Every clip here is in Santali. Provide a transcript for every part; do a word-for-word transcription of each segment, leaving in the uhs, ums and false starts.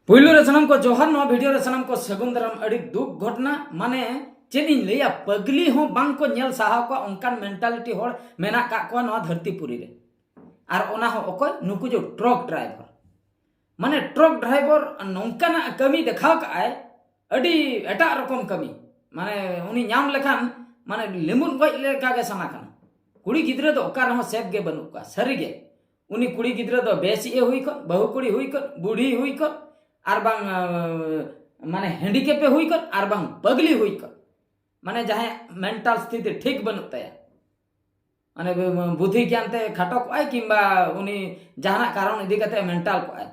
ᱯᱩᱭᱞᱩ ᱨᱮ ᱥᱟᱱᱟᱢ ᱠᱚ ᱡᱚᱦᱟᱨ᱾ ᱱᱚᱣᱟ ᱵᱷᱤᱰᱤᱭᱳ ᱨᱮ ᱥᱟᱱᱟᱢ ᱠᱚ ᱥᱟᱹᱜᱩᱱ ᱫᱟᱨᱟᱢ᱾ ᱟᱹᱰᱤ ᱫᱩᱠ ᱜᱷᱚᱴᱱᱟ, ᱢᱟᱱᱮ ᱪᱮᱫ ᱤᱧ ᱞᱟᱹᱭᱟ, ᱯᱟᱹᱜᱽᱞᱤ ᱦᱚᱸ ᱵᱟᱝ ᱠᱚ ᱧᱮᱞ ᱥᱟᱦᱟᱣ ᱠᱚᱣᱟ, ᱚᱱᱠᱟᱱ ᱢᱮᱱᱴᱟᱞᱤᱴᱤ ᱦᱚᱲ ᱢᱮᱱᱟᱜ ᱠᱟᱜ ᱠᱚᱣᱟ ᱱᱚᱣᱟ ᱫᱷᱟᱹᱨᱛᱤ ᱯᱩᱨᱤ ᱨᱮ᱾ ᱟᱨ ᱚᱱᱟ ᱦᱚᱸ ᱚᱠᱚᱭ? ᱱᱩᱠᱩ ᱡᱮ ᱴᱨᱚᱠ ᱰᱨᱟᱭᱵᱷᱟᱨ, ᱢᱟᱱᱮ ᱴᱨᱚᱠ ᱰᱨᱟᱭᱵᱷᱟᱨ ᱱᱚᱝᱠᱟᱱᱟᱜ ᱠᱟᱹᱢᱤ ᱫᱮᱠᱷᱟᱣ ᱠᱟᱜᱼᱟᱭ, ᱟᱹᱰᱤ ᱮᱴᱟᱜ ᱨᱚᱠᱚᱢ ᱠᱟᱹᱢᱤ᱾ ᱢᱟᱱᱮ ᱩᱱᱤ ᱧᱟᱢ ᱞᱮᱠᱷᱟᱱ ᱢᱟᱱᱮ ᱞᱤᱢᱩᱱ ᱜᱚᱡ ᱞᱮᱠᱟ ᱜᱮ ᱥᱟᱱᱟ ᱠᱟᱱᱟ᱾ ᱠᱩᱲᱤ ᱜᱤᱫᱽᱨᱟᱹ ᱫᱚ ᱚᱠᱟ ᱨᱮᱦᱚᱸ ᱥᱮᱯ ᱜᱮ ᱵᱟᱹᱱᱩᱜ ᱠᱚᱣᱟ ᱥᱟᱹᱨᱤ ᱜᱮ᱾ ᱩᱱᱤ ᱠᱩᱲᱤ ᱜᱤᱫᱽᱨᱟᱹ ᱫᱚ ᱵᱮᱥᱤᱡ ᱮ ᱦᱩᱭ ᱠᱚᱜ, ᱵᱟᱹᱦᱩ ᱠᱩᱲᱤ ᱦᱩᱭ ᱠᱚᱜ, ᱵᱩᱲᱦᱤ ᱦᱩᱭ ᱠᱚᱜ, ᱟᱨ ᱵᱟᱝ ᱟᱸ, ᱢᱟᱱᱮ ᱦᱮᱱᱰᱤᱠᱮᱯ ᱮ ᱦᱩᱭ ᱠᱚᱜ, ᱟᱨ ᱵᱟᱝ ᱯᱟᱹᱜᱽᱞᱤ ᱦᱩᱭ ᱠᱚᱜ, ᱢᱟᱱᱮ ᱡᱟᱦᱟᱸᱭᱟᱜ ᱢᱮᱱᱴᱟᱞ ᱥᱛᱷᱤᱛᱤ ᱴᱷᱤᱠ ᱵᱟᱹᱱᱩᱜ ᱛᱟᱭᱟ, ᱢᱟᱱᱮ ᱵᱩ- ᱵᱩᱫᱷᱤ ᱜᱮᱭᱟᱱ ᱛᱮ ᱠᱷᱟᱴᱚ ᱠᱚᱜᱼᱟᱭ, ᱠᱤᱝᱵᱟ ᱩᱱᱤ ᱡᱟᱦᱟᱱᱟᱜ ᱠᱟᱨᱚᱱ ᱤᱫᱤ ᱠᱟᱛᱮ ᱢᱮᱱᱴᱟᱞ ᱠᱚᱜᱼᱟᱭ᱾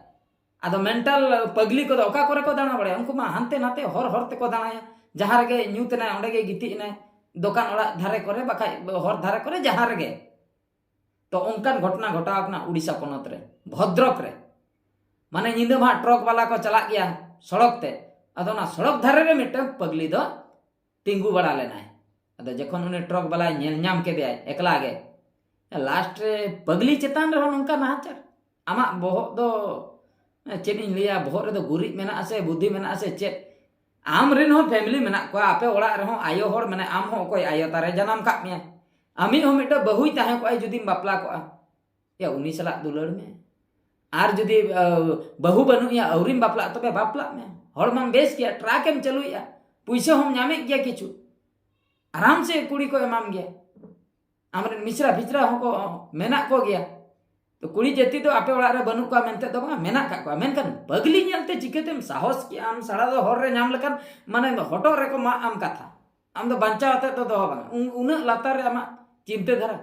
ᱟᱫᱚ ᱢᱮᱱᱴᱟᱞ ᱯᱟᱹᱜᱽᱞᱤ ᱠᱚᱫᱚ ᱚᱠᱟ ᱠᱚᱨᱮ ᱠᱚ ᱫᱟᱬᱟ ᱵᱟᱲᱟᱭᱟ? ᱩᱱᱠᱩ ᱢᱟ ᱦᱟᱱᱛᱮ ᱱᱟᱛᱮ ᱦᱚᱨ ᱦᱚᱨ ᱛᱮᱠᱚ ᱫᱟᱬᱟᱭᱟ᱾ ᱡᱟᱦᱟᱸ ᱨᱮᱜᱮ ᱧᱩᱛ ᱮᱱᱟᱭ, ᱚᱸᱰᱮ ᱜᱮ ᱜᱤᱛᱤᱡ ᱮᱱᱟᱭ, ᱫᱚᱠᱟᱱ ᱚᱲᱟᱜ ᱫᱷᱟᱨᱮ ᱠᱚᱨᱮ, ᱵᱟᱠᱷᱟᱡ ᱦᱚᱨ ᱫᱷᱟᱨᱮ ᱠᱚᱨᱮ, ᱡᱟᱦᱟᱸ ᱨᱮᱜᱮ᱾ ᱛᱚ ᱚᱱᱠᱟᱱ ᱜᱷᱚᱴᱚᱱᱟ ᱜᱷᱚᱴᱟᱣ ᱟᱠᱟᱱᱟ ᱩᱲᱤᱥᱥᱟ ᱯᱚᱱᱚᱛ ᱨᱮ, ᱵᱷᱚᱫᱨᱚᱠ ᱨᱮ᱾ ᱢᱟᱱᱮ ᱧᱤᱫᱟᱹ ᱢᱟ ᱴᱨᱚᱠ ᱵᱟᱞᱟ ᱠᱚ ᱪᱟᱞᱟᱜ ᱜᱮᱭᱟ ᱥᱚᱲᱚᱠ ᱛᱮ, ᱟᱫᱚ ᱚᱱᱟ ᱥᱚᱲᱚᱠ ᱫᱷᱟᱨᱮ ᱨᱮ ᱢᱤᱫᱴᱟᱝ ᱯᱟᱹᱜᱽᱞᱤ ᱫᱚ ᱛᱤᱸᱜᱩ ᱵᱟᱲᱟ ᱞᱮᱱᱟᱭ᱾ ᱟᱫᱚ ᱡᱚᱠᱷᱚᱱ ᱩᱱᱤ ᱴᱨᱚᱠ ᱵᱟᱞᱟᱭ ᱧᱮᱞ ᱧᱟᱢ ᱠᱮᱫᱮᱭᱟᱭ ᱮᱠᱞᱟ ᱜᱮ, ᱞᱟᱥᱴ ᱨᱮ ᱯᱟᱹᱜᱽᱞᱤ ᱪᱮᱛᱟᱱ ᱨᱮᱦᱚᱸ ᱱᱚᱝᱠᱟ ᱱᱟᱦᱟᱪᱟᱨ᱾ ᱟᱢᱟᱜ ᱵᱚᱦᱚᱜ ᱫᱚ ᱪᱮᱫ ᱤᱧ ᱞᱟᱹᱭᱟ, ᱵᱚᱦᱚᱜ ᱨᱮᱫᱚ ᱜᱩᱨᱤᱡ ᱢᱮᱱᱟᱜᱼᱟ ᱥᱮ ᱵᱩᱫᱷᱤ ᱢᱮᱱᱟᱜᱼᱟ ᱥᱮ ᱪᱮᱫ? ᱟᱢ ᱨᱮᱱ ᱦᱚᱸ ᱯᱷᱮᱢᱤᱞᱤ ᱢᱮᱱᱟᱜ ᱠᱚᱣᱟ, ᱟᱯᱮ ᱚᱲᱟᱜ ᱨᱮᱦᱚᱸ ᱟᱭᱳ ᱦᱚᱲ ᱢᱮᱱᱟᱭ, ᱟᱢ ᱦᱚᱸ ᱚᱠᱚᱭ ᱟᱭᱳ ᱛᱟᱨᱮ ᱡᱟᱱᱟᱢ ᱠᱟᱜ ᱢᱮᱭᱟ? ᱟᱢᱤᱡ ᱦᱚᱸ ᱢᱤᱫᱴᱟᱝ ᱵᱟᱹᱦᱩᱭ ᱛᱟᱦᱮᱸ ᱠᱚᱜᱼᱟᱭ ᱡᱩᱫᱤᱢ ᱵᱟᱯᱞᱟ ᱠᱚᱜᱼᱟ, ᱭᱟ ᱩᱱᱤ ᱥᱟᱞᱟᱜ ᱫᱩᱞᱟᱹᱲ ᱢᱮ᱾ ᱟᱨ ᱡᱩᱫᱤ ᱟᱹ, ᱵᱟᱹᱦᱩ ᱵᱟᱹᱱᱩᱜ ᱮᱭᱟ, ᱟᱹᱣᱨᱤᱢ ᱵᱟᱯᱞᱟᱜ, ᱛᱚᱵᱮ ᱵᱟᱯᱞᱟᱜ ᱢᱮ᱾ ᱦᱚᱲᱢᱟᱢ ᱵᱮᱥ ᱜᱮᱭᱟ, ᱴᱨᱟᱠ ᱮᱢ ᱪᱟᱹᱞᱩᱭᱮᱫᱼᱟ, ᱯᱩᱭᱥᱟᱹ ᱦᱚᱸᱢ ᱧᱟᱢᱮᱫ ᱜᱮᱭᱟ ᱠᱤᱪᱷᱩ, ᱟᱨᱟᱢ ᱥᱮ ᱠᱩᱲᱤ ᱠᱚ ᱮᱢᱟᱢ ᱜᱮᱭᱟ᱾ ᱟᱢᱨᱮᱱ ᱢᱤᱥᱨᱟ ᱯᱷᱤᱥᱨᱟ ᱦᱚᱸᱠᱚ ᱢᱮᱱᱟᱜ ᱠᱚᱜᱮᱭᱟ᱾ ᱛᱚ ᱠᱩᱲᱤ ᱡᱟᱹᱛᱤ ᱫᱚ ᱟᱯᱮ ᱚᱲᱟᱜ ᱨᱮ ᱵᱟᱹᱱᱩᱜ ᱠᱚᱣᱟ ᱢᱮᱱᱛᱮ ᱫᱚ ᱵᱟᱝ, ᱢᱮᱱᱟᱜ ᱠᱟᱜ ᱠᱚᱣᱟ, ᱢᱮᱱᱠᱷᱟᱱ ᱯᱟᱹᱜᱽᱞᱤ ᱧᱮᱞᱛᱮ ᱪᱤᱠᱟᱹᱛᱮᱢ ᱥᱟᱦᱚᱥ ᱠᱮᱜᱼᱟ? ᱟᱢ ᱥᱟᱲᱟ ᱫᱚ ᱦᱚᱨ ᱨᱮ ᱧᱟᱢ ᱞᱮᱠᱷᱟᱱ ᱢᱟᱱᱮ ᱦᱚᱴᱚᱜ ᱨᱮᱠᱚ ᱢᱟᱜ ᱟᱢ ᱠᱟᱛᱷᱟ᱾ ᱟᱢ ᱫᱚ ᱵᱟᱧᱪᱟᱣ ᱟᱛᱮᱫ ᱫᱚ ᱫᱚᱦᱚ ᱵᱟᱝ, ᱩᱱ- ᱩᱱᱟᱹᱜ ᱞᱟᱛᱟᱨ ᱨᱮ ᱟᱢᱟᱜ ᱪᱤᱱᱛᱟᱹ ᱫᱷᱟᱨᱟ᱾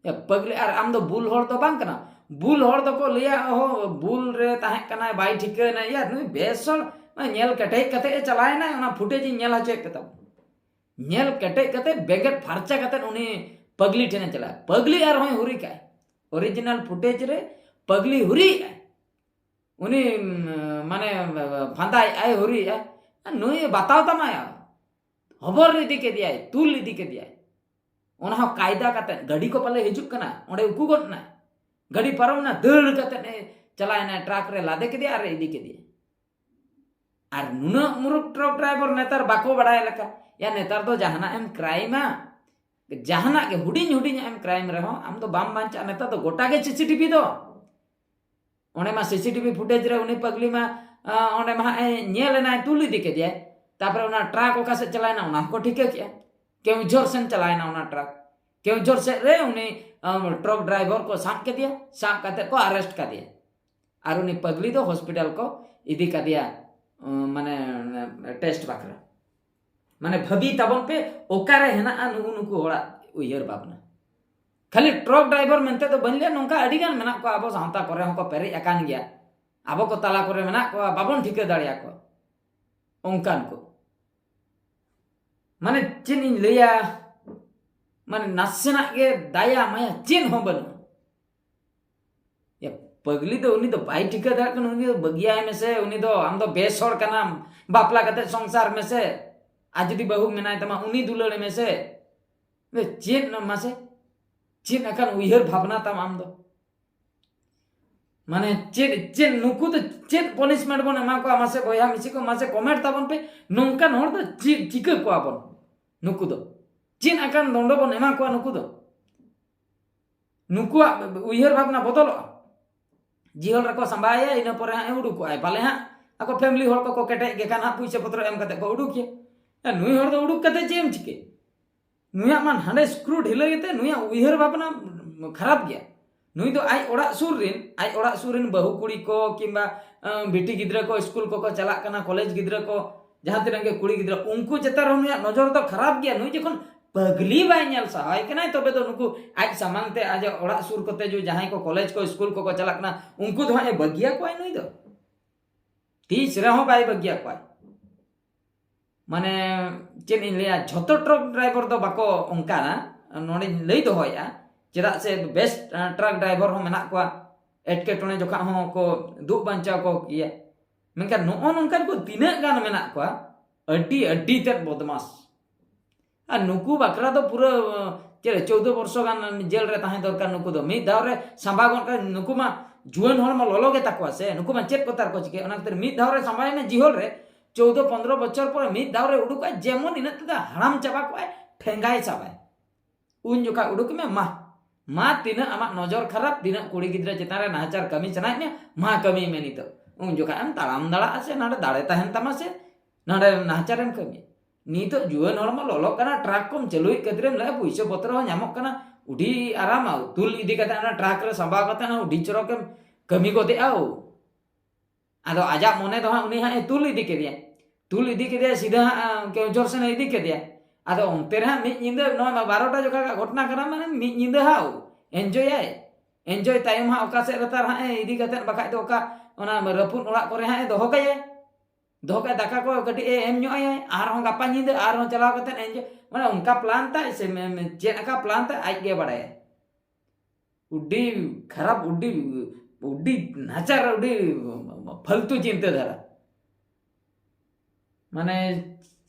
ᱭᱟ ᱯᱟᱹᱜᱽᱞᱤ, ᱟᱨ ᱟᱢ ᱫᱚ ᱵᱩᱞ ᱦᱚᱲ ᱫᱚ ᱵᱟᱝ ᱠᱟᱱᱟᱢ᱾ ᱵᱩᱞ ᱦᱚᱲ ᱫᱚᱠᱚ ᱞᱟᱹᱭᱟ, "ᱦᱚ, ᱵᱩᱞ ᱨᱮ ᱛᱟᱦᱮᱸ ᱠᱟᱱᱟᱭ, ᱵᱟᱭ ᱴᱷᱤᱠᱟᱹᱭᱮᱱᱟ, ᱭᱟ ᱱᱩᱭ ᱵᱮᱥ ᱦᱚᱲ, ᱧᱮᱞ ᱠᱮᱴᱮᱡ ᱠᱟᱛᱮ ᱮ ᱪᱟᱞᱟᱣᱮᱱᱟᱭ, ᱚᱱᱟ ᱯᱷᱩᱴᱮᱡᱽ ᱤᱧ ᱧᱮᱞ ᱦᱚᱪᱚᱭᱮᱫ ᱯᱮ ᱛᱟᱵᱚᱱ᱾" ᱧᱮᱞ ᱠᱮᱴᱮᱡ ᱠᱟᱛᱮ ᱵᱮᱸᱜᱮᱫ ᱯᱷᱟᱨᱪᱟ ᱠᱟᱛᱮ ᱩᱱᱤ ᱯᱟᱹᱜᱽᱞᱤ ᱴᱷᱮᱱᱮ ᱪᱟᱞᱟᱜᱼᱟ᱾ ᱯᱟᱹᱜᱽᱞᱤ ᱟᱨᱦᱚᱸᱭ ᱦᱩᱨᱤ ᱠᱟᱜᱼᱟᱭ, ᱚᱨᱤᱡᱤᱱᱟᱞ ᱯᱷᱩᱴᱮᱡᱽ ᱨᱮ ᱯᱟᱹᱜᱽᱞᱤ ᱦᱩᱨᱤᱭᱮᱜᱼᱟᱭ᱾ ᱩᱱᱤ ᱩᱢ, ᱢᱟᱱᱮ ᱯᱷᱟᱸᱫᱟᱭᱮᱜᱼᱟᱭ, ᱦᱩᱨᱤᱭᱮᱜᱼᱟᱭ, ᱱᱩᱭ ᱵᱟᱛᱟᱣ ᱛᱟᱢᱟᱭ, ᱦᱚᱵᱚᱨ ᱤᱫᱤ ᱠᱮᱫᱮᱭᱟᱭ, ᱛᱩᱞ ᱤᱫᱤ ᱠᱮᱫᱮᱭᱟᱭ᱾ ᱚᱱᱟ ᱦᱚᱸ ᱠᱟᱭᱫᱟ ᱠᱟᱛᱮ, ᱜᱟᱹᱰᱤ ᱠᱚ ᱯᱟᱞᱮ ᱦᱤᱡᱩᱜ ᱠᱟᱱᱟ, ᱚᱸᱰᱮ ᱩᱠᱩ ᱜᱚᱫ ᱮᱱᱟᱭ᱾ ᱜᱟᱹᱰᱤ ᱯᱟᱨᱚᱢ ᱮᱱᱟ, ᱫᱟᱹᱲ ᱠᱟᱛᱮ ᱮ ᱪᱟᱞᱟᱣᱮᱱᱟᱭ, ᱴᱨᱟᱠ ᱨᱮ ᱞᱟᱫᱮ ᱠᱮᱫᱮᱭᱟ ᱟᱨ ᱤᱫᱤ ᱠᱮᱫᱮᱭᱟ᱾ ᱟᱨ ᱱᱩᱱᱟᱹᱜ ᱢᱩᱨᱩᱠ ᱴᱨᱟᱠ ᱰᱨᱟᱭᱵᱷᱟᱨ ᱱᱮᱛᱟᱨ ᱵᱟᱠᱚ ᱵᱟᱲᱟᱭ ᱞᱮᱠᱟ᱾ ᱭᱟ, ᱱᱮᱛᱟᱨ ᱫᱚ ᱡᱟᱦᱟᱱᱟᱜ ᱮᱢ ᱠᱨᱟᱭᱤᱢᱟ, ᱡᱟᱦᱟᱱᱟᱜ ᱜᱮ ᱦᱩᱰᱤᱧ ᱦᱩᱰᱤᱧᱟᱜ ᱮᱢ ᱠᱨᱟᱭᱤᱢ ᱨᱮᱦᱚᱸ ᱟᱢ ᱫᱚ ᱵᱟᱢ ᱵᱟᱧᱪᱟᱜᱼᱟ᱾ ᱱᱮᱛᱟᱨ ᱫᱚ ᱜᱚᱴᱟ ᱜᱮ ᱥᱤᱥᱤᱴᱤᱵᱷᱤ ᱫᱚ᱾ ᱚᱸᱰᱮ ᱢᱟ ᱥᱤᱥᱤᱴᱤᱵᱷᱤ ᱯᱷᱩᱴᱮᱡᱽ ᱨᱮ ᱩᱱᱤ ᱯᱟᱜᱽᱞᱤ ᱢᱟ, ᱟ, ᱚᱸᱰᱮ ᱢᱟ ᱦᱟᱸᱜ ᱮ ᱧᱮᱞ ᱮᱱᱟᱭ, ᱛᱩᱞ ᱤᱫᱤ ᱠᱮᱫᱮᱭᱟᱭ᱾ ᱛᱟᱯᱚᱨᱮ ᱚᱱᱟ ᱴᱨᱟᱠ ᱚᱠᱟ ᱥᱮᱫ ᱪᱟᱞᱟᱣᱮᱱᱟ ᱚᱱᱟ ᱦᱚᱸᱠᱚ ᱴᱷᱤᱠᱟᱹ ᱠᱮᱜᱼᱟ᱾ ᱠᱮᱣᱡᱷᱚᱨ ᱥᱮᱱ ᱪᱟᱞᱟᱣᱮᱱᱟ ᱚᱱᱟ ᱴᱨᱟᱠ᱾ ᱠᱮᱣᱡᱷᱚᱨ ᱥᱮᱫ ᱨᱮ ᱩᱱᱤ, ᱟ, ᱴᱨᱟᱠ ᱰᱨᱟᱭᱵᱷᱟᱨ ᱠᱚ ᱥᱟᱵ ᱠᱮᱫᱮᱭᱟ, ᱥᱟᱵ ᱠᱟᱛᱮ ᱠᱚ ᱟᱨᱮᱥᱴ ᱠᱟᱫᱮᱭᱟ᱾ ᱟᱨ ᱩᱱᱤ ᱯᱟᱜᱽᱞᱤ ᱫᱚ ᱦᱚᱥᱯᱤᱴᱟᱞ ᱠᱚ ᱤᱫᱤ ᱠᱟᱫᱮᱭᱟ, ᱩᱸ, ᱢᱟᱱᱮ, ᱴᱮᱥᱴ ᱵᱟᱠᱷᱨᱟ᱾ ᱢᱟᱱᱮ ᱵᱷᱟᱹᱵᱤ ᱛᱟᱵᱚᱱ ᱯᱮ, ᱚᱠᱟᱨᱮ ᱦᱮᱱᱟᱜᱼᱟ ᱱᱩᱜᱩ ᱱᱩᱠᱩ ᱦᱚᱲᱟᱜ ᱩᱭᱦᱟᱹᱨ ᱵᱷᱟᱵᱽᱱᱟ᱾ ᱠᱷᱟᱹᱞᱤ ᱴᱨᱟᱠ ᱰᱨᱟᱭᱵᱷᱟᱨ ᱢᱮᱱᱛᱮ ᱫᱚ ᱵᱟᱹᱧ ᱞᱟᱹᱭᱟ, ᱱᱚᱝᱠᱟ ᱟᱹᱰᱤ ᱜᱟᱱ ᱢᱮᱱᱟᱜ ᱠᱚᱣᱟ ᱟᱵᱚ ᱥᱟᱶᱛᱟ ᱠᱚᱨᱮ ᱦᱚᱸᱠᱚ ᱯᱮᱨᱮᱡ ᱟᱠᱟᱱ ᱜᱮᱭᱟ, ᱟᱵᱚ ᱠᱚ ᱛᱟᱞᱟ ᱠᱚᱨᱮ ᱢᱮᱱᱟᱜ ᱠᱚᱣᱟ, ᱵᱟᱵᱚᱱ ᱴᱷᱤᱠᱟᱹ ᱫᱟᱲᱮᱭᱟᱠᱚᱣᱟ ᱚᱱᱠᱟᱱ ᱠᱚ᱾ ᱢᱟᱱᱮ ᱪᱮᱫ ᱤᱧ ᱞᱟᱹᱭᱟ, ᱢᱟᱱᱮ ᱱᱟᱥᱮᱱᱟᱜ ᱜᱮ ᱫᱟᱭᱟ ᱢᱟᱭᱟ ᱪᱮᱫ ᱦᱚᱸ ᱵᱟᱹᱱᱩᱜᱼᱟ᱾ ᱭᱟ, ᱯᱟᱹᱜᱽᱞᱤ ᱫᱚ ᱩᱱᱤ ᱫᱚ ᱵᱟᱭ ᱴᱷᱤᱠᱟᱹ ᱫᱟᱲᱮᱭᱟᱜ ᱠᱟᱱᱟ, ᱩᱱᱤ ᱫᱚ ᱵᱟᱹᱜᱤᱭᱟᱭ ᱢᱮᱥᱮ, ᱩᱱᱤ ᱫᱚ, ᱟᱢ ᱫᱚ ᱵᱮᱥ ᱦᱚᱲ ᱠᱟᱱᱟᱢ, ᱵᱟᱯᱞᱟ ᱠᱟᱛᱮ ᱥᱚᱝᱥᱟᱨ ᱢᱮᱥᱮ, ᱟᱨ ᱡᱩᱫᱤ ᱵᱟᱹᱦᱩ ᱢᱮᱱᱟᱭ ᱛᱟᱢᱟ ᱩᱱᱤ ᱫᱩᱞᱟᱹᱲ ᱢᱮᱥᱮ᱾ ᱟᱫᱚ ᱪᱮᱫ ᱱᱟ-, ᱢᱟᱥᱮ, ᱪᱮᱫ ᱟᱠᱟᱱ ᱩᱭᱦᱟᱹᱨ ᱵᱷᱟᱵᱽᱱᱟ ᱛᱟᱢ ᱟᱢ ᱫᱚ? ᱢᱟᱱᱮ ᱪᱮᱫ, ᱪᱮᱫ ᱱᱩᱠᱩ ᱫᱚ ᱪᱮᱫ punishment ᱵᱚᱱ ᱮᱢᱟ ᱠᱚᱣᱟ? ᱢᱟᱥᱮ ᱵᱚᱭᱦᱟ ᱢᱤᱥᱤ ᱠᱚ, ᱢᱟᱥᱮ comment ᱛᱟᱵᱚᱱ ᱯᱮ, ᱱᱚᱝᱠᱟᱱ ᱦᱚᱲ ᱫᱚ ᱪᱮᱫ ᱪᱤᱠᱟᱹ ᱠᱚᱣᱟ ᱵᱚᱱ? ᱱᱩᱠᱩ ᱫᱚ ᱪᱮᱫ ᱟᱠᱟᱱ ᱫᱚᱱᱰᱚ ᱵᱚᱱ ᱮᱢᱟ ᱠᱚᱣᱟ ᱱᱩᱠᱩ ᱫᱚ? ᱱᱩᱠᱩᱣᱟᱜ ᱩᱭᱦᱟᱹᱨ ᱵᱷᱟᱵᱽᱱᱟ ᱵᱚᱫᱚᱞᱚᱜᱼᱟ᱾ ᱡᱤᱦᱚᱞ ᱨᱮᱠᱚ ᱥᱟᱸᱵᱟᱭᱮᱭᱟ, ᱤᱱᱟᱹ ᱯᱚᱨᱮ ᱦᱟᱸᱜ ᱮ ᱩᱰᱩᱠᱚᱜᱼᱟᱭ, ᱯᱟᱞᱮ ᱦᱟᱸᱜ ᱟᱠᱚ family ᱦᱚᱲ ᱠᱚᱠᱚ ᱠᱮᱴᱮᱡ ᱜᱮ ᱠᱷᱟᱱ ᱦᱟᱸᱜ ᱯᱩᱭᱥᱟᱹ ᱯᱚᱛᱨᱚ ᱮᱢ ᱠᱟᱛᱮ ᱠᱚ ᱩᱰᱩᱠᱮᱭᱟ᱾ ᱮ, ᱱᱩᱭ ᱦᱚᱲ ᱫᱚ ᱩᱰᱩᱠ ᱠᱟᱛᱮ ᱪᱮᱫ ᱮᱢ ᱪᱤᱠᱟᱹᱭᱟ? ᱱᱩᱭᱟᱜ ᱢᱟ ᱦᱟᱸᱰᱮ screw ᱰᱷᱤᱞᱟᱹ ᱜᱮᱛᱮ ᱱᱩᱭᱟᱜ ᱩᱭᱦᱟᱹᱨ ᱵᱷᱟᱵᱽᱱᱟ ᱠᱷᱟᱨᱟᱯ ᱜᱮᱭᱟ᱾ ᱱᱩᱭ ᱫᱚ ᱟᱡ ᱚᱲᱟᱜ ᱥᱩᱨ ᱨᱮᱱ, ᱟᱡ ᱚᱲᱟᱜ ᱥᱩᱨ ᱨᱮᱱ ᱵᱟᱹᱦᱩ ᱠᱩᱲᱤ ᱠᱚ ᱠᱤᱝᱵᱟ, ᱟᱸ, ᱵᱤᱴᱤ ᱜᱤᱫᱽᱨᱟᱹ ᱠᱚ, ᱥᱠᱩᱞ ᱠᱚᱠᱚ ᱪᱟᱞᱟᱜ ᱠᱟᱱᱟ, ᱠᱚᱞᱮᱡᱽ ᱜᱤᱫᱽᱨᱟᱹ ᱠᱚ, ᱡᱟᱦᱟᱸ ᱛᱤᱱᱟᱹᱜ ᱜᱮ ᱠᱩᱲᱤ ᱜᱤᱫᱽᱨᱟᱹ, ᱩᱱᱠᱩ ᱪᱮᱛᱟᱱ ᱨᱮᱦᱚᱸ ᱱᱩᱭᱟᱜ ᱱᱚᱡᱚᱨ ᱫᱚ ᱠᱷᱟᱨᱟᱯ ᱜᱮᱭᱟ᱾ ᱱᱩᱭ ᱡᱚᱠᱷᱚᱱ ᱯᱟᱹᱜᱽᱞᱤ ᱵᱟᱭ ᱧᱮᱞ ᱥᱟᱦᱟᱣᱟᱭ ᱠᱟᱱᱟᱭ, ᱛᱚᱵᱮ ᱫᱚ ᱱᱩᱠᱩ ᱟᱡ ᱥᱟᱢᱟᱝ ᱛᱮ ᱟᱡᱟᱜ ᱚᱲᱟᱜ ᱥᱩᱨ ᱠᱚᱛᱮ ᱡᱩ-, ᱡᱟᱦᱟᱸᱭ ᱠᱚ ᱠᱚᱞᱮᱡᱽ ᱠᱚ ᱥᱠᱩᱞ ᱠᱚᱠᱚ ᱪᱟᱞᱟᱜ ᱠᱟᱱᱟ, ᱩᱱᱠᱩ ᱫᱚ ᱦᱟᱸᱜ ᱮ ᱵᱟᱹᱜᱤᱭᱟᱠᱚᱣᱟᱭ ᱱᱩᱭ ᱫᱚ? ᱛᱤᱥ ᱨᱮᱦᱚᱸ ᱵᱟᱭ ᱵᱟᱹᱜᱤᱭᱟᱠᱚᱣᱟᱭ᱾ ᱢᱟᱱᱮ ᱪᱮᱫ ᱤᱧ ᱞᱟᱹᱭᱟ, ᱡᱷᱚᱛᱚ ᱴᱨᱟᱠ ᱰᱨᱟᱭᱵᱷᱟᱨ ᱫᱚ ᱵᱟᱠᱚ ᱚᱱᱠᱟᱱᱟ᱾ ᱱᱚᱰᱮᱧ ᱞᱟᱹᱭ ᱫᱚᱦᱚᱭᱮᱫᱼᱟ, ᱪᱮᱫᱟᱜ ᱥᱮ ᱵᱮᱥ, ᱟᱸ, ᱴᱨᱟᱠ ᱰᱨᱟᱭᱵᱷᱟᱨ ᱦᱚᱸ ᱢᱮᱱᱟᱜ ᱠᱚᱣᱟ, ᱮᱴᱠᱮᱴᱚᱬᱮ ᱡᱚᱠᱷᱚᱱ ᱦᱚᱸ ᱠᱚ ᱫᱩᱜ ᱵᱟᱧᱪᱟᱣ ᱠᱚ ᱜᱮᱭᱟ᱾ ᱢᱮᱱᱠᱷᱟᱱ ᱱᱚᱜᱼᱚ ᱱᱚᱝᱠᱟᱱ ᱠᱚ ᱛᱤᱱᱟᱹᱜ ᱜᱟᱱ ᱢᱮᱱᱟᱜ ᱠᱚᱣᱟ, ᱟᱹᱰᱤ, ᱟᱹᱰᱤ ᱛᱮᱫ ᱵᱚᱫᱢᱟᱥ᱾ ᱟᱨ ᱱᱩᱠᱩ ᱵᱟᱠᱷᱨᱟ ᱫᱚ ᱯᱩᱨᱟᱹ, ᱪᱮᱫ, ᱪᱳᱫᱽᱫᱳ ᱵᱚᱨᱥᱚ ᱜᱟᱱ ᱡᱮᱞ ᱨᱮ ᱛᱟᱦᱮᱸ ᱫᱚᱨᱠᱟᱨ᱾ ᱱᱩᱠᱩ ᱫᱚ ᱢᱤᱫ ᱫᱷᱟᱣ ᱨᱮ ᱥᱟᱸᱵᱟ ᱜᱚᱫ ᱠᱟᱜ, ᱱᱩᱠᱩ ᱢᱟ ᱡᱩᱣᱟᱹᱱ ᱦᱚᱲᱢᱚ ᱞᱚᱞᱚ ᱜᱮ ᱛᱟᱠᱚᱣᱟ ᱥᱮ, ᱱᱩᱠᱩ ᱢᱟ ᱪᱮᱫ ᱠᱚ ᱛᱟᱨ ᱠᱚ ᱪᱤᱠᱟᱹᱭᱟ? ᱚᱱᱟ ᱠᱷᱟᱹᱛᱤᱨ ᱢᱤᱫ ᱫᱷᱟᱣ ᱨᱮ ᱥᱟᱢᱵᱟᱭᱮᱱᱟ ᱡᱤᱦᱚᱞ ᱨᱮ, ᱪᱳᱫᱽᱫᱳ ᱯᱚᱱᱫᱽᱨᱚ ᱵᱚᱪᱷᱚᱨ ᱯᱚᱨᱮ ᱢᱤᱫ ᱫᱷᱟᱣ ᱨᱮ ᱩᱰᱩᱠᱚᱜᱼᱟᱭ, ᱡᱮᱢᱚᱱ ᱤᱱᱟᱹᱜ ᱛᱮᱫᱚ ᱦᱟᱲᱟᱢ ᱪᱟᱵᱟ ᱠᱚᱜᱼᱟᱭ, ᱴᱷᱮᱸᱜᱟᱭ ᱥᱟᱵᱟᱭ᱾ ᱩᱱ ᱡᱚᱠᱷᱟᱡ ᱩᱰᱩᱠ ᱢᱮ, ᱢᱟ, ᱢᱟ ᱛᱤᱱᱟᱹᱜ ᱟᱢᱟᱜ ᱱᱚᱡᱚᱨ ᱠᱷᱟᱨᱟᱯ, ᱛᱤᱱᱟᱹᱜ ᱠᱩᱲᱤ ᱜᱤᱫᱽᱨᱟᱹ ᱪᱮᱛᱟᱱ ᱨᱮ ᱱᱟᱦᱟᱪᱟᱨ ᱠᱟᱹᱢᱤ ᱥᱟᱱᱟᱭᱮᱫ ᱢᱮᱭᱟ, ᱢᱟ ᱠᱟᱹᱢᱤᱭ ᱢᱮ ᱱᱤᱛᱚᱜ᱾ ᱩᱱ ᱡᱚᱠᱷᱟᱡ ᱮᱢ ᱛᱟᱲᱟᱢ ᱫᱟᱲᱮᱭᱟᱜᱼᱟ ᱥᱮ, ᱱᱚᱰᱮ ᱫᱟᱲᱮ ᱛᱟᱦᱮᱱ ᱛᱟᱢᱟ ᱥᱮ, ᱱᱚᱰᱮ ᱱᱟᱦᱟᱪᱟᱨᱮᱢ ᱠᱟᱹᱢᱤᱭᱟ᱾ ᱱᱤᱛᱚᱜ ᱡᱩᱣᱟᱹᱱ ᱦᱚᱲᱢᱚ ᱞᱚᱞᱚᱜ ᱠᱟᱱᱟ, ᱴᱨᱟᱠ ᱠᱚᱢ ᱪᱟᱹᱞᱩᱭᱮᱫ ᱠᱷᱟᱹᱛᱤᱨᱮᱢ ᱞᱟᱹᱭᱟ ᱯᱩᱭᱥᱟᱹ ᱯᱚᱛᱨᱚ ᱦᱚᱸ ᱧᱟᱢᱚᱜ ᱠᱟᱱᱟ, ᱟᱹᱰᱤ ᱟᱨᱟᱢ, ᱛᱩᱞ ᱤᱫᱤ ᱠᱟᱛᱮ ᱚᱱᱟ ᱴᱨᱟᱠ ᱨᱮ ᱥᱟᱸᱵᱟᱣ ᱠᱟᱛᱮ ᱦᱚᱸ ᱟᱹᱰᱤ ᱪᱚᱨᱚᱠᱮᱢ ᱠᱟᱹᱢᱤ ᱜᱚᱫᱮᱜᱼᱟ᱾ ᱳ, ᱟᱫᱚ ᱟᱡᱟᱜ ᱢᱚᱱᱮ ᱫᱚ ᱦᱟᱸᱜ ᱩᱱᱤ ᱦᱟᱸᱜ ᱮ ᱛᱩᱞ ᱤᱫᱤ ᱠᱮᱫᱮᱭᱟ, ᱛᱩᱞ ᱤᱫᱤ ᱠᱮᱫᱮᱭᱟ ᱥᱤᱫᱷᱟᱹ ᱦᱟᱸᱜ, ᱟᱸ, ᱠᱮᱣᱡᱷᱚᱨ ᱥᱮᱱ ᱮ ᱤᱫᱤ ᱠᱮᱫᱮᱭᱟ᱾ ᱟᱫᱚ ᱚᱱᱛᱮ ᱨᱮ ᱦᱟᱸᱜ ᱢᱤᱫ ᱧᱤᱫᱟᱹ, ᱱᱚᱣᱟ ᱢᱟ ᱵᱟᱨᱚᱴᱟ ᱡᱚᱠᱷᱟ ᱜᱷᱚᱴᱱᱟ ᱠᱟᱱᱟ, ᱢᱟᱱᱮ ᱢᱤᱫ ᱧᱤᱫᱟᱹ ᱦᱟᱸᱜ ᱮᱱᱡᱚᱭᱟᱭ᱾ ᱮᱱᱡᱚᱭ ᱛᱟᱭᱚᱢ ᱦᱟᱸᱜ ᱚᱠᱟ ᱥᱮᱫ ᱨᱮ ᱛᱟᱨ ᱦᱟᱸᱜ ᱮ ᱤᱫᱤ ᱠᱟᱛᱮᱫ, ᱵᱟᱠᱷᱟᱡ ᱫᱚ ᱚᱠᱟ ᱚᱱᱟ ᱨᱟᱹᱯᱩᱫ ᱚᱲᱟᱜ ᱠᱚᱨᱮ ᱦᱟᱸᱜ ᱮ ᱫᱚᱦᱚ ᱠᱟᱭᱟᱭ᱾ ᱫᱚᱦᱚ ᱠᱟᱭ, ᱫᱟᱠᱟ ᱠᱚ ᱠᱟᱹᱴᱤᱡ ᱮ ᱮᱢ ᱧᱚᱜ ᱟᱭᱟᱭ, ᱟᱨᱦᱚᱸ ᱜᱟᱯᱟ ᱧᱤᱫᱟᱹ ᱟᱨᱦᱚᱸ ᱪᱟᱞᱟᱣ ᱠᱟᱛᱮᱫ ᱮᱱᱡᱚᱭ, ᱢᱟᱱᱮ ᱚᱱᱠᱟ ᱯᱞᱟᱱ ᱛᱟᱭ ᱥᱮ ᱢᱮ-, ᱢᱮ-, ᱪᱮᱫ ᱟᱠᱟ ᱯᱞᱟᱱ ᱛᱟᱭ ᱟᱡ ᱜᱮ ᱵᱟᱲᱟᱭᱟᱭ᱾ ᱩᱰᱤ ᱠᱷᱟᱨᱟᱯ, ᱩᱰᱤ, ᱩᱰᱤ ᱱᱟᱪᱟᱨ, ᱩᱰᱤ ᱯᱷᱟᱞᱛᱩ ᱪᱤᱱᱛᱟᱹ ᱫᱷᱟᱨᱟ᱾ ᱢᱟᱱᱮ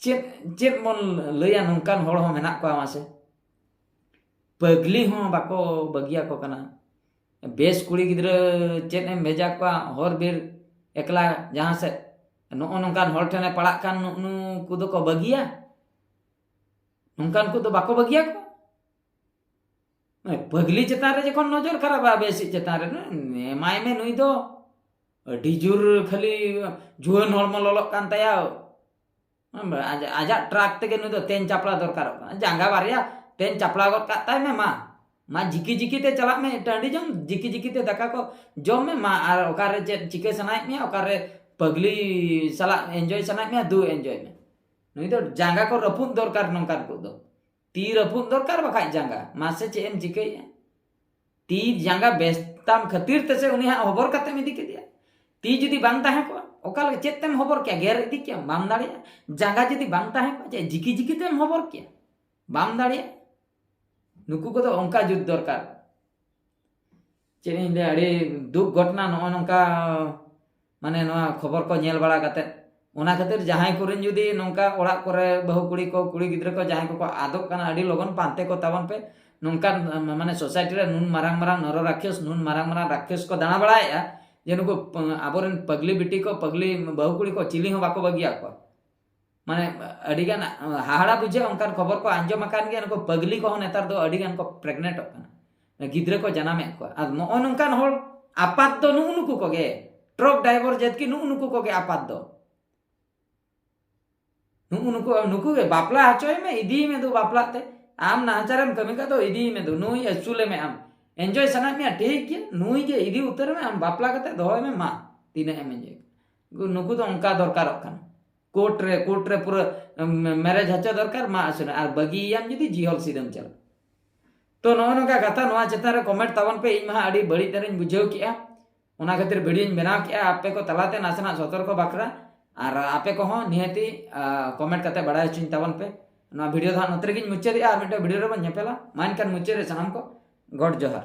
ᱪᱮᱫ, ᱪᱮᱫ ᱵᱚᱱ ᱞᱟᱹᱭᱟ, ᱱᱚᱝᱠᱟᱱ ᱦᱚᱲ ᱦᱚᱸ ᱢᱮᱱᱟᱜ ᱠᱚᱣᱟ ᱢᱟᱥᱮ᱾ ᱯᱟᱹᱜᱽᱞᱤ ᱦᱚᱸ ᱵᱟᱠᱚ ᱵᱟᱹᱜᱤᱭᱟᱠᱚ ᱠᱟᱱᱟ᱾ ᱵᱮᱥ ᱠᱩᱲᱤ ᱜᱤᱫᱽᱨᱟᱹ ᱪᱮᱫ ᱮᱢ ᱵᱷᱮᱡᱟ ᱠᱚᱣᱟ ᱦᱚᱨ ᱵᱤᱨ ᱮᱠᱞᱟ ᱡᱟᱦᱟᱸ ᱥᱮᱫ? ᱱᱚᱜᱼᱚ ᱱᱚᱝᱠᱟᱱ ᱦᱚᱲ ᱴᱷᱮᱱᱮ ᱯᱟᱲᱟᱜ ᱠᱷᱟᱱ ᱱᱩᱜ-, ᱱᱩᱠᱩ ᱫᱚᱠᱚ ᱵᱟᱹᱜᱤᱭᱟ? ᱱᱚᱝᱠᱟᱱ ᱠᱚᱫᱚ ᱵᱟᱠᱚ ᱵᱟᱹᱜᱤᱭᱟ ᱠᱚ᱾ ᱯᱟᱹᱜᱽᱞᱤ ᱪᱮᱛᱟᱱ ᱨᱮ ᱡᱚᱠᱷᱚᱱ ᱱᱚᱡᱚᱨ ᱠᱷᱟᱨᱟᱯᱟ, ᱵᱮᱥᱤᱡ ᱪᱮᱛᱟᱱ ᱨᱮ ᱮᱢᱟᱭ ᱢᱮ, ᱱᱩᱭ ᱫᱚ ᱟᱹᱰᱤ ᱡᱳᱨ ᱠᱷᱟᱹᱞᱤ ᱡᱩᱣᱟᱹᱱ ᱦᱚᱲᱢᱚ ᱞᱚᱞᱚᱜ ᱠᱟᱱ ᱛᱟᱭᱟ᱾ ᱟᱡ-, ᱟᱡᱟᱜ ᱴᱨᱟᱠ ᱛᱮᱜᱮ ᱱᱩᱭ ᱫᱚ ᱛᱮᱧ ᱪᱟᱯᱲᱟ ᱫᱚᱨᱠᱟᱨᱚᱜ ᱠᱟᱱᱟ, ᱡᱟᱸᱜᱟ ᱵᱟᱨᱭᱟ ᱛᱮᱧ ᱪᱟᱯᱲᱟ ᱜᱚᱫ ᱠᱟᱜ ᱛᱟᱭ ᱢᱮ᱾ ᱢᱟ, ᱢᱟ ᱡᱤᱠᱤ ᱡᱤᱠᱤ ᱛᱮ ᱪᱟᱞᱟᱜ ᱢᱮ ᱴᱟᱺᱰᱤ ᱡᱚᱢ, ᱡᱤᱠᱤ ᱡᱤᱠᱤ ᱛᱮ ᱫᱟᱠᱟ ᱠᱚ ᱡᱚᱢ ᱢᱮ ᱢᱟ, ᱟᱨ ᱚᱠᱟᱨᱮ ᱪᱮᱫ ᱪᱤᱠᱟᱹ ᱥᱟᱱᱟᱭᱮᱫ ᱢᱮᱭᱟ, ᱚᱠᱟᱨᱮ ᱯᱟᱹᱜᱽᱞᱤ ᱥᱟᱞᱟᱜ ᱮᱱᱡᱚᱭ ᱥᱟᱱᱟᱭᱮᱫ ᱢᱮᱭᱟ, ᱫᱩ ᱮᱱᱡᱚᱭ ᱢᱮ᱾ ᱱᱩᱭ ᱫᱚ ᱡᱟᱸᱜᱟ ᱠᱚ ᱨᱟᱹᱯᱩᱫ ᱫᱚᱨᱠᱟᱨ ᱱᱚᱝᱠᱟᱱ ᱠᱚ ᱫᱚ᱾ ᱛᱤ ᱨᱟᱹᱯᱩᱫ ᱫᱚᱨᱠᱟᱨ, ᱵᱟᱠᱷᱟᱡ ᱡᱟᱸᱜᱟ᱾ ᱢᱟᱥᱮ ᱪᱮᱫ ᱮᱢ ᱪᱤᱠᱟᱹᱭᱮᱫᱼᱟ? ᱛᱤ ᱡᱟᱸᱜᱟ ᱵᱮᱥ ᱛᱟᱢ ᱠᱷᱟᱹᱛᱤᱨ ᱛᱮᱥᱮ ᱩᱱᱤ ᱦᱟᱸᱜ ᱦᱚᱵᱚᱨ ᱠᱟᱛᱮᱢ ᱤᱫᱤ ᱠᱮᱫᱮᱭᱟ᱾ ᱛᱤ ᱡᱩᱫᱤ ᱵᱟᱝ ᱛᱟᱦᱮᱸ ᱠᱚᱜᱼᱟ, ᱚᱠᱟ ᱞᱮᱠᱟ ᱪᱮᱫ ᱛᱮᱢ ᱦᱚᱵᱚᱨ ᱠᱮᱭᱟ? ᱜᱮᱨ ᱤᱫᱤ ᱠᱮᱭᱟᱢ? ᱵᱟᱢ ᱫᱟᱲᱮᱭᱟᱜᱼᱟ᱾ ᱡᱟᱸᱜᱟ ᱡᱩᱫᱤ ᱵᱟᱝ ᱛᱟᱦᱮᱸ ᱠᱚᱜᱼᱟ, ᱪᱮᱫ ᱡᱤᱠᱤ ᱡᱤᱠᱤ ᱛᱮᱢ ᱦᱚᱵᱚᱨ ᱠᱮᱭᱟ? ᱵᱟᱢ ᱫᱟᱲᱮᱭᱟᱜᱼᱟ᱾ ᱱᱩᱠᱩ ᱠᱚᱫᱚ ᱚᱱᱠᱟ ᱡᱩᱛ ᱫᱚᱨᱠᱟᱨ᱾ ᱪᱮᱫ ᱤᱧ ᱞᱟᱹᱭᱟ, ᱟᱹᱰᱤ ᱫᱩᱠ ᱜᱷᱚᱴᱚᱱᱟ ᱱᱚᱜᱼᱚ ᱱᱚᱝᱠᱟ, ᱢᱟᱱᱮ ᱱᱚᱣᱟ ᱠᱷᱚᱵᱚᱨ ᱠᱚ ᱧᱮᱞ ᱵᱟᱲᱟ ᱠᱟᱛᱮᱫ᱾ ᱚᱱᱟ ᱠᱷᱟᱹᱛᱤᱨ ᱡᱟᱦᱟᱸᱭ ᱠᱚᱨᱮᱱ ᱡᱩᱫᱤ ᱱᱚᱝᱠᱟ ᱚᱲᱟᱜ ᱠᱚᱨᱮ ᱵᱟᱹᱦᱩ ᱠᱩᱲᱤ ᱠᱚ, ᱠᱩᱲᱤ ᱜᱤᱫᱽᱨᱟᱹ ᱠᱚ ᱡᱟᱦᱟᱸᱭ ᱠᱚᱠᱚ ᱟᱫᱚᱜ ᱠᱟᱱᱟ, ᱟᱹᱰᱤ ᱞᱚᱜᱚᱱ ᱯᱟᱱᱛᱮ ᱠᱚ ᱛᱟᱵᱚᱱ ᱯᱮ᱾ ᱱᱚᱝᱠᱟᱱ ᱢᱟᱱᱮ ᱥᱳᱥᱟᱭᱴᱤ ᱨᱮ ᱱᱩᱱ ᱢᱟᱨᱟᱝ ᱢᱟᱨᱟᱝ ᱱᱚᱨᱚ ᱨᱟᱠᱷᱮᱥ, ᱱᱩᱱ ᱢᱟᱨᱟᱝ ᱢᱟᱨᱟᱝ ᱨᱟᱠᱷᱮᱥ ᱠᱚ ᱫᱟᱬᱟ ᱵᱟᱲᱟᱭᱮᱫᱼᱟ ᱡᱮ ᱱᱩᱠᱩ ᱟᱵᱚᱨᱮᱱ ᱯᱟᱜᱽᱞᱤ ᱵᱤᱴᱤ ᱠᱚ, ᱯᱟᱜᱽᱞᱤ ᱵᱟᱹᱦᱩ ᱠᱩᱲᱤ ᱠᱚ ᱪᱤᱞᱤ ᱦᱚᱸ ᱵᱟᱠᱚ ᱵᱟᱹᱜᱤᱭᱟᱜ ᱠᱚᱣᱟ᱾ ᱢᱟᱱᱮ ᱟᱹᱰᱤᱜᱟᱱ ᱦᱟᱦᱟᱲᱟ ᱵᱩᱡᱷᱟᱹᱜᱼᱟ, ᱚᱱᱠᱟᱱ ᱠᱷᱚᱵᱚᱨ ᱠᱚ ᱟᱸᱡᱚᱢ ᱟᱠᱟᱱ ᱜᱮᱭᱟ᱾ ᱱᱩᱠᱩ ᱯᱟᱜᱽᱞᱤ ᱠᱚᱦᱚᱸ ᱱᱮᱛᱟᱨ ᱫᱚ ᱟᱹᱰᱤᱜᱟᱱ ᱠᱚ ᱯᱨᱮᱜᱱᱮᱱᱴᱚᱜ ᱠᱟᱱᱟ, ᱜᱤᱫᱽᱨᱟᱹ ᱠᱚ ᱡᱟᱱᱟᱢᱮᱫ ᱠᱚᱣᱟ᱾ ᱟᱨ ᱱᱚᱜᱼᱚ ᱱᱚᱝᱠᱟᱱ ᱦᱚᱲ ᱟᱯᱟᱛ ᱫᱚ ᱱᱩᱜᱼᱩ ᱱᱩᱠᱩ ᱠᱚᱜᱮ, ᱴᱨᱟᱠ ᱰᱨᱟᱭᱵᱷᱟᱨ ᱡᱟᱹᱛ ᱠᱤ ᱱᱩᱜᱼᱩ ᱱᱩᱠᱩ ᱠᱚᱜᱮ ᱟᱯᱟᱛ ᱫᱚ᱾ ᱱᱩᱜᱼᱩ ᱱᱩᱠᱩ, ᱱᱩᱠᱩ ᱜᱮ ᱵᱟᱯᱞᱟ ᱦᱚᱪᱚᱭ ᱢᱮ, ᱤᱫᱤᱭ ᱢᱮ ᱫᱩ ᱵᱟᱯᱞᱟᱜ ᱛᱮ᱾ ᱟᱢ ᱱᱟᱦᱟᱪᱟᱨᱮᱢ ᱠᱟᱹᱢᱤ ᱠᱷᱟᱡ ᱫᱚ ᱤᱫᱤᱭ ᱢᱮ ᱫᱩ, ᱱᱩᱭ ᱟᱹᱥᱩᱞᱮ ᱢᱮ ᱟᱢ᱾ ᱮᱱᱡᱚᱭ ᱥᱟᱱᱟᱭᱮᱫ ᱢᱮᱭᱟ ᱴᱷᱤᱠ ᱜᱮᱭᱟ, ᱱᱩᱭ ᱜᱮ ᱤᱫᱤ ᱩᱛᱟᱹᱨ ᱢᱮ ᱟᱢ, ᱵᱟᱯᱞᱟ ᱠᱟᱛᱮ ᱫᱚᱦᱚᱭ ᱢᱮ ᱢᱟ, ᱛᱤᱱᱟᱹᱜ ᱮᱢ ᱮᱱᱡᱚᱭ᱾ ᱱᱩᱠᱩ ᱫᱚ ᱚᱱᱠᱟ ᱫᱚᱨᱠᱟᱨᱚᱜ ᱠᱟᱱᱟ᱾ ᱠᱳᱨᱴ ᱨᱮ, ᱠᱳᱨᱴ ᱨᱮ ᱯᱩᱨᱟᱹ ᱢᱮᱨᱮᱡᱽ ᱦᱚᱪᱚ ᱫᱚᱨᱠᱟᱨ ᱢᱟ ᱟᱹᱥᱩᱞ ᱢᱮ, ᱟᱨ ᱵᱟᱹᱜᱤᱭᱟᱢ ᱡᱩᱫᱤ ᱡᱤᱦᱚᱞ ᱥᱤᱫᱟᱹᱢ ᱪᱟᱞᱟᱜ᱾ ᱛᱚ ᱱᱚᱜᱼᱚ ᱱᱚᱝᱠᱟ ᱠᱟᱛᱷᱟ, ᱱᱚᱣᱟ ᱪᱮᱛᱟᱱ ᱨᱮ ᱠᱚᱢᱮᱱᱴ ᱛᱟᱵᱚᱱ ᱯᱮ᱾ ᱤᱧ ᱢᱟ ᱦᱟᱸᱜ ᱟᱹᱰᱤ ᱵᱟᱹᱲᱤᱡ ᱫᱷᱟᱨᱟᱧ ᱵᱩᱡᱷᱟᱹᱣ ᱠᱮᱜᱼᱟ, ᱚᱱᱟ ᱠᱷᱟᱹᱛᱤᱨ ᱵᱷᱤᱰᱤᱭᱳᱧ ᱵᱮᱱᱟᱣ ᱠᱮᱜᱼᱟ ᱟᱯᱮ ᱠᱚ ᱛᱟᱞᱟᱛᱮ ᱱᱟᱥᱮᱱᱟᱜ ᱥᱚᱛᱚᱨᱠᱚ ᱵᱟᱠᱷᱨᱟ᱾ ᱟᱨ ᱟᱯᱮ ᱠᱚᱦᱚᱸ ᱱᱤᱦᱟᱹᱛᱤ ᱠᱚᱢᱮᱱᱴ ᱠᱟᱛᱮ ᱵᱟᱲᱟᱭ ᱦᱚᱪᱚᱧ ᱛᱟᱵᱚᱱ ᱯᱮ᱾ ᱱᱚᱣᱟ ᱵᱷᱤᱰᱤᱭᱳ ᱫᱚ ᱦᱟᱸᱜ ᱱᱚᱛᱮ ᱨᱮᱜᱮᱧ ᱢᱩᱪᱟᱹᱫᱮᱜᱼᱟ, ᱟᱨ ᱢᱤᱫᱴᱮᱱ ᱵᱷᱤᱰᱤᱭᱳ ᱨᱮᱵᱚᱱ ᱧᱮᱯᱮᱞᱟ᱾ ᱢᱟ ᱮᱱᱠᱷᱟᱱ ᱢᱩᱪᱟᱹᱫ ᱨᱮ ᱥᱟᱱᱟᱢ ᱠᱚ ᱜᱚᱰ ᱡᱚᱦᱟᱨ᱾